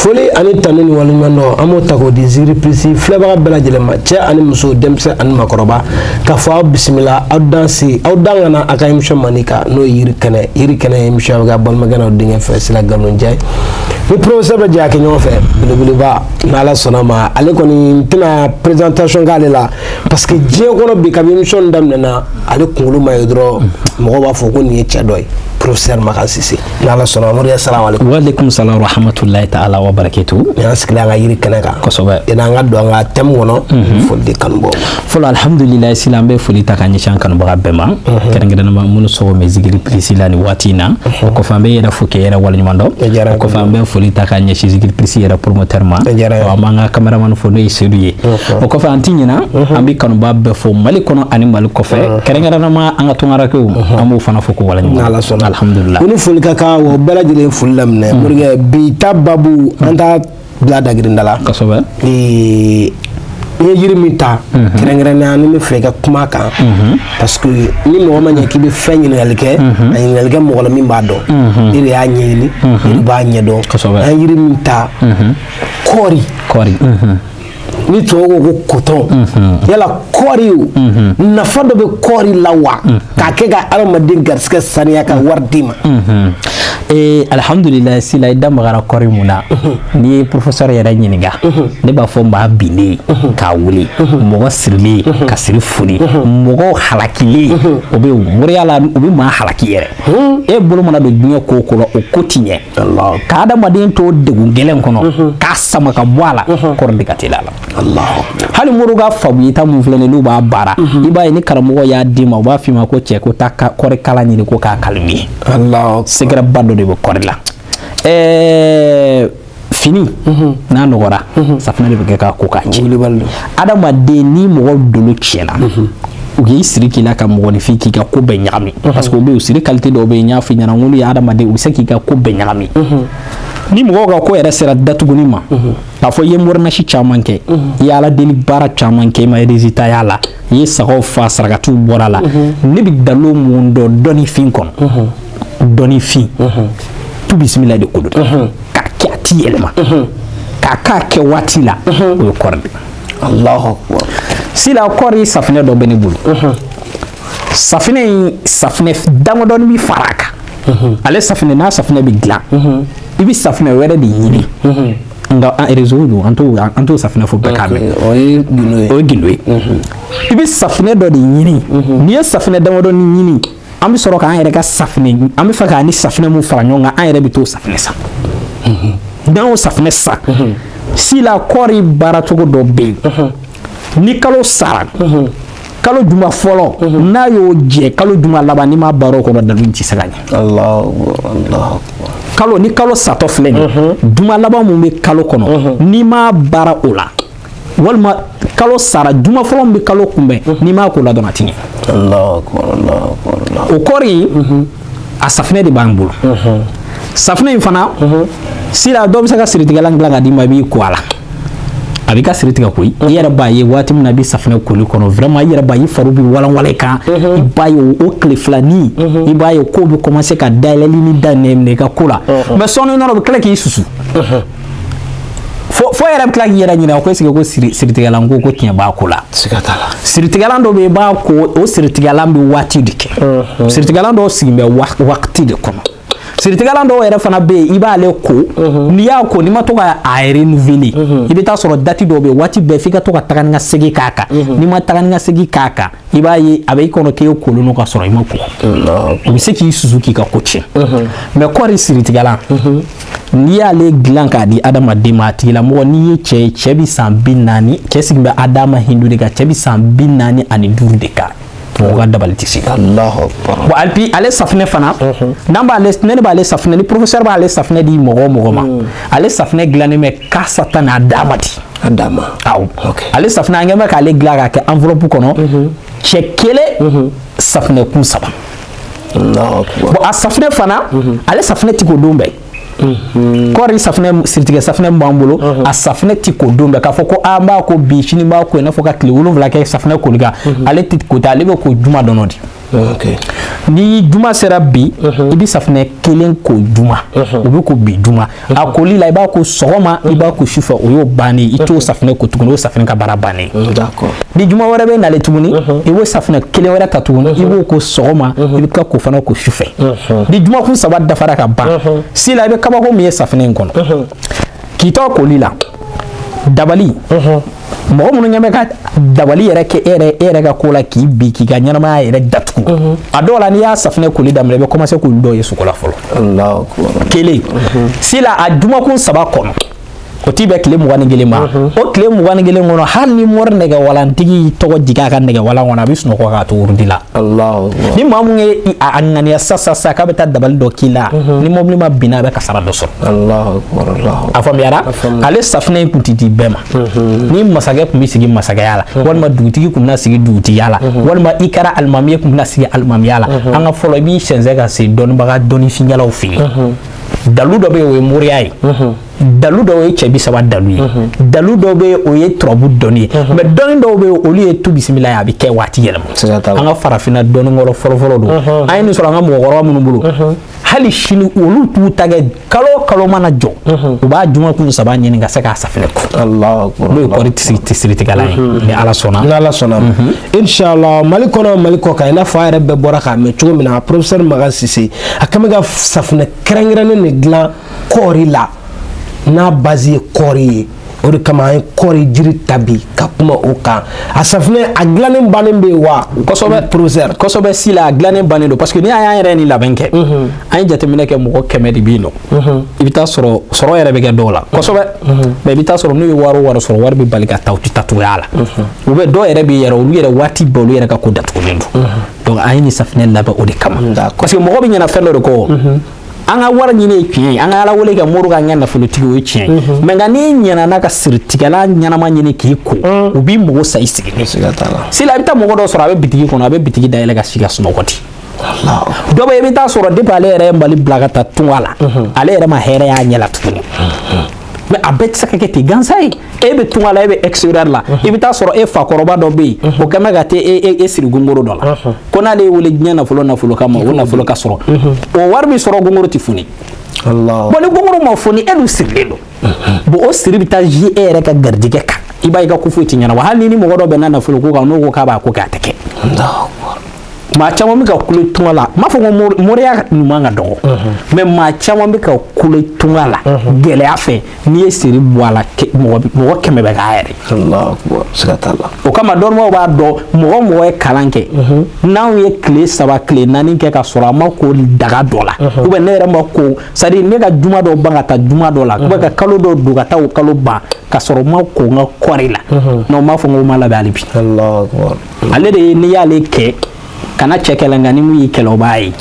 Foli ani tanu ni waleɲumandɔn, an b'o ta k'o di Zikiri Plus filɛbaga bɛɛ lajɛlen ma, cɛ ani muso, denmisɛn ani makɔrɔba, k'a fɔ aw bisimila, aw danse, aw dan ka na a ka émission mandi kan, n'o ye Yiri Kɛnɛ. Yiri Kɛnɛ émission bɛ kɛ balimakɛ n'aw denkɛ fɛ, Sira Galonjɛ ni professeur bɛ jɛ a kɛ ɲɔgɔn fɛ belebeleba. N'Ala sɔnna ma, ale kɔni n tɛna présentation k'ale la, parce que diɲɛ kɔnɔ bi, kabi émission daminɛna, ale kunkolo ma ye dɔrɔn, mɔgɔw b'a fɔ ko nin ye cɛ dɔ ye, professeur Makan Sise. N'Ala sɔnna, Amadu, salamu aleykum. Waaleykum salam rahmatulahi ta'ala wa barakatuhu. Ni an sigilen an ka yiri kɛnɛ kan. Kosɛbɛ. Yanni an ka don an ka thème kɔnɔ, foli di kanubaw ma. Fɔlɔ, alhamdulilayi, sila, an bɛ foli ta ka ɲɛsin an kanubaga bɛɛ ma, kɛrɛnkɛrɛnnama minnu sɔgɔ bɛ Zikiri Plus la nin waati in na. O kɔfɛ, an bɛ yɛrɛ fo k'e yɛrɛ waleɲuman dɔn. O kɔfɛ, an bɛ foli ta ka ɲɛsin Zikiri Plus yɛrɛ promoteur ma. An b'an ka cameraman fo, n'o ye Seydou ye. O kɔfɛ, an ti ɲina, an bɛ kanuba bɛɛ fo Mali kɔnɔ ani Mali kɔfɛ, kɛrɛnkɛrɛnnama an ka tunkarakɛw, an b'o fana fo k'u waleɲuman N'Ala sɔnna. Alhamdulilah. U ni foli ka kan wa, bɛɛ lajɛlen foli laminɛ. Morikɛ, bi ta babu, an t'a bila dagirinda la. N ye yiri min ta kɛrɛnkɛrɛnnenya ni bɛ fɛ i ka kuma kan, parce que ni mɔgɔ ma ɲɛ k'i bɛ fɛn ɲininkali kɛ, a ɲininkali kɛ mɔgɔ la min b'a dɔn. E de y'a ɲɛɲini, e de b'a ɲɛdɔn. An ye yiri min ta, kɔɔri. Kɔɔri. Ni tubabu ko ko coton, yala kɔɔri o nafa dɔ bɛ kɔɔri la wa, k'a kɛ ka adamaden garisigɛ saniya ka wari d'i ma? Alhamdulilayi, sila, i da magara kɔɔri mun na, n'i ye professeur yɛrɛ ɲininka, ne b'a fɔ maa binnen k'a wuli, mɔgɔ sirilen ka siri foni, mɔgɔ halakilen, o bɛ moriya la, u bɛ maa halaki yɛrɛ. E bolo mana don diɲɛ ko o ko la, o ko ti ɲɛ. Ka adamaden to degun gɛlɛn kɔnɔ, k'a sama ka bɔ a la, kɔɔri de ka teli a la. Hali moriw ka fabuyita mun filɛ nin ye, n'u b'a baara, i b'a ye ni karamɔgɔ y'a d'i ma, u b'a f'i ma ko cɛ, ko taa kɔɔri kala ɲini ko k'a kalimi. Secret ba dɔ de bɛ kɔɔri la. Fini n'a nɔgɔra, safunɛ de bɛ kɛ k'a ko k'a jɛ. Adamaden, ni mɔgɔ dolo tiɲɛna, u k'i siri k'i la ka mɔgɔninfin k'i ka ko bɛɛ ɲagami, parce que o bɛ yen, siri qualité dɔw bɛ yen, n y'a f'i ɲɛna n k'olu ye adamaden, u bɛ se k'i ka ko bɛɛ ɲagami. Ni mɔgɔw ka ko yɛrɛ sera datuguni ma, k'a fɔ i ye morinasi caman kɛ, i ye Ala deli baara caman kɛ, i ma résultat y'a la, i ye sagaw fa, sarakatiw bɔra la, ne bɛ dalo mun dɔn dɔnnifin kɔnɔ? Dɔnnifin tu bisimila de ko don, k'a kɛ a ti yɛlɛma, k'a k'a kɛ waati la, o ye kɔɔri de. Allahu akbar. Sila, kɔɔri safinɛ dɔ bɛ ne bolo. Safinɛ in, safinɛ damadɔni bi fara a kan. Ale safinɛ, n'a safinɛ bɛ dilan, i bɛ safinɛ wɛrɛ de ɲini, nka an réseau don, an t'o safinɛ fɔ bɛɛ k'a mɛn. O ye gindo ye. O ye gindo ye. I bɛ safinɛ dɔ de ɲini. N'i ye safinɛ damadɔni ɲini, an bɛ sɔrɔ k'an yɛrɛ ka safinɛ, an bɛ fɛ k'a ni safinɛ mun fara ɲɔgɔn kan, an yɛrɛ bɛ t'o safinɛ san. N'an y'o safinɛ san, sila, kɔɔri baaracogo dɔ bɛ yen. Ni kalo sara, kalo juma fɔlɔ, n'a y'o jɛ, kalo juma laban, n'i m'a baara o kɔnɔ, dalu tɛ se ka ɲɛ. Allahu akbar. Kalo ni kalo satɔ filɛ nin ye, juma laban mun bɛ kalo kɔnɔ, n'i m'a baara o la, walima kalo sara juma fɔlɔ min bɛ kalo kunbɛn, n'i m'a k'o la dɔrɔn, a ti ɲɛ. Allahu akbar, Allahu akbar. O kɔɔri, a safinɛ de b'an bolo. Safinɛ in fana, sila, dɔw bɛ se ka siritigɛlan dilan ka d'i ma, i b'i ko a la, a b'i ka siri tigɛ koyi. I yɛrɛ b'a ye waati min na i bɛ safinɛ koli kɔnɔ, vraiment, i yɛrɛ b'a ye i fari bɛ walanwalan i kan. I b'a ye o tile filanin, i b'a ye kow bɛ commencer ka dayɛlɛli ni daminɛ i ka ko la. Mais sɔɔni dɔrɔn, u bɛ tila k'i susu fo yɛrɛ bɛ tila k'i yɛrɛ ɲininka ko est ce que ko siritigɛlan ko tiɲɛ b'a ko la. Siga t'a la. Siritigɛlan dɔ bɛ yen, i b'a ko, o siritigɛlan bɛ waati de kɛ. Siritigɛlan dɔw sigi bɛ waati de kɔnɔ. Siritigɛlan dɔw yɛrɛ fana bɛ yen, i b'ale ko, n'i y'a ko, n'i ma to ka a renouveler, i bɛ taa sɔrɔ date dɔw bɛ yen, waati bɛɛ f'i ka to ka taga ni ka segin k'a kan. N'i ma taga ni ka segin k'a kan, i b'a ye a bɛ i kɔnɔ k'e ye kolon ka sɔrɔ i ma ko. O bɛ se k'i susu k'i ka ko tiɲɛ. Mais kɔɔri siritigɛlan, n'i y'ale dilan k'a di adamaden ma, a tigilamɔgɔ, n'i ye cɛ ye, cɛ bɛ san 40, cɛ sigi bɛ Adama Hindu de kan, cɛ bɛ san 45 de kan, mɔgɔ ka dabali tɛ se. Allahu akbar. Bon, puis ale safinɛ fana, n'an b'ale, ne b'ale safinɛ, ni professeur b'ale safinɛ di mɔgɔ o mɔgɔ ma, ale safinɛ dilannen bɛ kasa tan n'a d'a ma di. A d'a ma. Awɔ. Ale safinɛ, an kɛn bɛ k'ale dilan k'a kɛ enveloppe kɔnɔ, cɛ kelen safinɛ kun saba. Allahu akbar. Bon, a safinɛ fana, ale safinɛ ti ko don bɛɛ. Kɔɔri safinɛ, siritigɛ safinɛ min b'an bolo, a safinɛ ti ko don bɛɛ, k'a fɔ ko an b'a ko bi, sini b'a ko, i n'a fɔ ka tile 7 kɛ safinɛ koli kan. Ale ti ko ta, ale bɛ ko juma dɔrɔn de. Ni juma sera bi, i bɛ safunɛ kelen ko juma, o bɛ ko bi juma. A koli la, i b'a ko sɔgɔma, i b'a ko sufɛ, o y'o bannen. I t'o safunɛ ko tuguni, o safunɛ ka baara bannen. Ni juma wɛrɛ bɛ nalen tuguni, i b'o safunɛ kelen wɛrɛ ta tuguni, i b'o ko sɔgɔma, i bɛ tila k'o fana ko sufɛ. Ni jumakun 3 dafara ka ban, sisan i bɛ kabako min ye safunɛ in kɔnɔ k'i to koli la, dabali, mɔgɔ minnu ɲɛ bɛ ka dabali yɛrɛ kɛ e yɛrɛ ka ko la k'i bi k'i ka ɲɛnamaya yɛrɛ datugu, a dɔw la n'i y'a safunɛ koli daminɛ, i bɛ commencer k'olu dɔw ye sugo la fɔlɔ. Kelen sisan, a jumakun 3 kɔnɔ, o ti bɛn tile 21 ma. O tile 21 kɔnɔ, hali ni mori nɛgɛwalantigi y'i tɔgɔ jigin a ka nɛgɛwalan kɔnɔ, a bɛ sunɔgɔ k'a to wurudi la. Ni maa mun ye a ŋaniya sisan k'a bɛ taa dabali dɔ k'i la, ni mobili ma binna, a bɛ kasara dɔ sɔrɔ. A faamuyara? Ale safunɛ in tun ti di bɛɛ ma. Ni masakɛ tun bɛ sigi masakɛya la, walima dugutigi tun bɛna sigi dugutigiya la, walima i kɛra alimami ye tun bɛna sigi alimamiya la, an ka fɔlɔ, i b'i sɛnsɛn ka se dɔnnibaga dɔnnifinkɛlaw fɛ yen. Dalu dɔ bɛ yen, o ye moriya ye. Dalu dɔw ye cɛ 30 dalu ye. Dalu dɔw bɛ yen, o ye turabu dɔnni ye. Mais dɔnni dɔw bɛ yen, olu ye tu bisimila ye, a bɛ kɛ waati yɛlɛma. An ka farafinna dɔnni kɔrɔ fɔlɔfɔlɔ don. An ye nin sɔrɔ an ka mɔgɔkɔrɔba minnu bolo, hali sini olu t'u ta kɛ. Kalo o kalo mana jɔ, u b'a jumakun 3 ɲini ka se k'a safunɛ ko, n'o ye kɔɔri siritigɛla ye, ni Ala sɔnna. Ni Ala sɔnna, inshallah. Mali kɔnɔ, Mali kɔ kan, i n'a fɔ a yɛrɛ bɛɛ bɔra k'a mɛn cogo min na, professeur Makan Sise, a kɛn bɛ ka safunɛ kɛrɛnkɛrɛnnen de dilan kɔɔri la, n'a base ye kɔɔri ye. O de kama an ye kɔɔri jiri ta bi ka kuma o kan. A safunɛ a dilannen bannen bɛ yen wa? Kosɛbɛ. Professeur. Kosɛbɛ. Si la, a dilannen bannen don, parce que ni an y'an yɛrɛ ni labɛn kɛ, an ye jateminɛ kɛ, mɔgɔ 100 de bɛ yen nɔ. I bɛ taa sɔrɔ sɔrɔ yɛrɛ bɛ kɛ dɔw la kosɛbɛ, mais i bɛ taa sɔrɔ n'u ye wari o wari sɔrɔ, wari bɛ bali ka taa, u tɛ taa cogoya la. U bɛ dɔw yɛrɛ bɛ yɛrɛ, olu yɛrɛ waati bɛɛ olu yɛrɛ ka ko datugulen don. Donc an ye nin safunɛ labɛn o de kama, parce que mɔgɔ bɛ ɲinɛ fɛn dɔ de kɔ. An ka wari ɲini ye tiɲɛ ye, an ka Ala wele ka mori ka ɲɛ nafolotigi, o ye tiɲɛ ye. Mais nka n'i ɲinɛna ka siritigɛla ɲɛnama ɲini k'i ko, u b'i mago sa i sigilen. Sila, i bɛ taa mɔgɔ dɔ sɔrɔ, a bɛ bitigi kɔnɔ, a bɛ bitigi dayɛlɛ ka sigi ka sunɔgɔ ten. Dɔ bɛ, i bɛ taa sɔrɔ depuis ale yɛrɛ ye Mali bila ka taa tunga la, ale yɛrɛ ma hɛrɛ y'a ɲɛ la tuguni. Mais a bɛɛ tɛ se ka kɛ ten gansan ye. E bɛ tunga la, e bɛ extérieur la, i bɛ taa sɔrɔ e fakɔrɔba dɔ bɛ yen, o kɛn bɛ ka taa e siri gongoro dɔ la, ko n'ale ye wele diɲɛ nafolo kama, o nafolo ka sɔrɔ, o wari bɛ sɔrɔ, gongoro tɛ foni. Bon, ni gongoro ma foni, e dun sirilen don. Bon, o siri bɛ taa zi e yɛrɛ ka garijɛgɛ kan. I b'a ye, i ka ko foyi tɛ ɲɛnabɔ. Hali ni mɔgɔ dɔ bɛnna nafolo ko kan, n'o ko k'a b'a ko kɛ, a tɛ kɛ. Maa caman bɛ ka kule tunga la. N m'a fɔ ko moriya ɲuman ka dɔgɔ, mais maa caman bɛ ka kule tunga la gɛlɛya fɛ. N'i ye siri bɔ a la, mɔgɔ 100 bɛ k'a yɛrɛ. O kama dɔnnibaaw b'a dɔn, mɔgɔ mɔgɔ ye kalan kɛ, n'anw ye tile 3 tile 4 kɛ ka sɔrɔ a ma ko daga dɔ la, ou bien ne yɛrɛ ma ko, c'est à dire ne ka juma dɔ ban ka taa juma dɔ la, ou bien ka kalo dɔ don ka taa o kalo ban ka sɔrɔ ma ko n ka kɔɔri la, non, n b'a fɔ n ko ma labɛn hali bi. Ale de ye, n'i y'ale kɛ, kana cɛ kɛlɛ, nka ni mun y'i kɛlɛ, o b'a ye.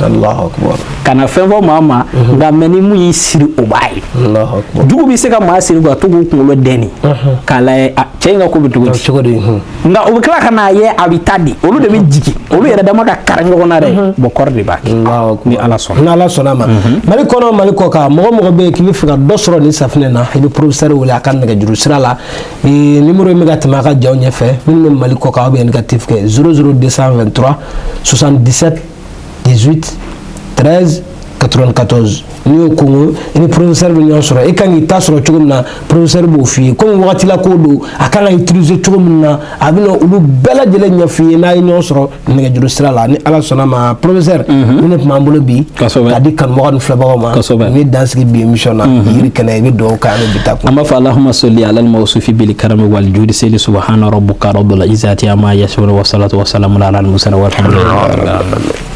Kana fɛn fɔ maa ma, nka mɛ ni mun y'i siri, o b'a ye. Jugu bɛ se ka maa siri ka to k'u kunkolo dɛni k'a lajɛ cɛ in ka ko bɛ cogo di, nka u bɛ tila ka n'a ye a bɛ taa di, olu de bɛ jigin, olu yɛrɛ dama ka kari ɲɔgɔn na dɛ. Bon, kɔrɔ de b'a kɛ, ni Ala sɔnna. Ni Ala sɔnna ma. Mali kɔnɔ, Mali kɔ kan, mɔgɔ mɔgɔ bɛ yen k'i bɛ fɛ ka dɔ sɔrɔ nin safunɛ na, i bɛ professeur wele a ka nɛgɛjuru sira la. Numéro in bɛ ka tɛmɛ a ka jaw ɲɛfɛ. Minnu bɛ Mali kɔ kan, aw bɛ indicatif kɛ 00223 77 18 13 94. N'i y'o kongo, i ni professeur bɛ ɲɔgɔn sɔrɔ. I kan k'i ta sɔrɔ cogo min na, professeur b'o f'i ye. Komi wagati la ko don, a kan ka utiliser cogo min na, a bɛna olu bɛɛ lajɛlen ɲɛf'i ye n'a ye ɲɔgɔn sɔrɔ nɛgɛjuru sira la, ni Ala sɔnna ma. Professeur, ni ne tun b'an bolo bi k'a di kanubagaw ni filɛbagaw ma, ni dan sigi bi émission na yiri kɛnɛ, i bɛ dugawu kɛ, an bɛ bi taa kun. An b'a fɔ allahumma salli ala al-mawsufi bil karami wal judi seli subhana rabbika rabbil izzati amma yasifun wa salatu wa salamun ala al-mursalin walhamdulillahi rabbil alamin.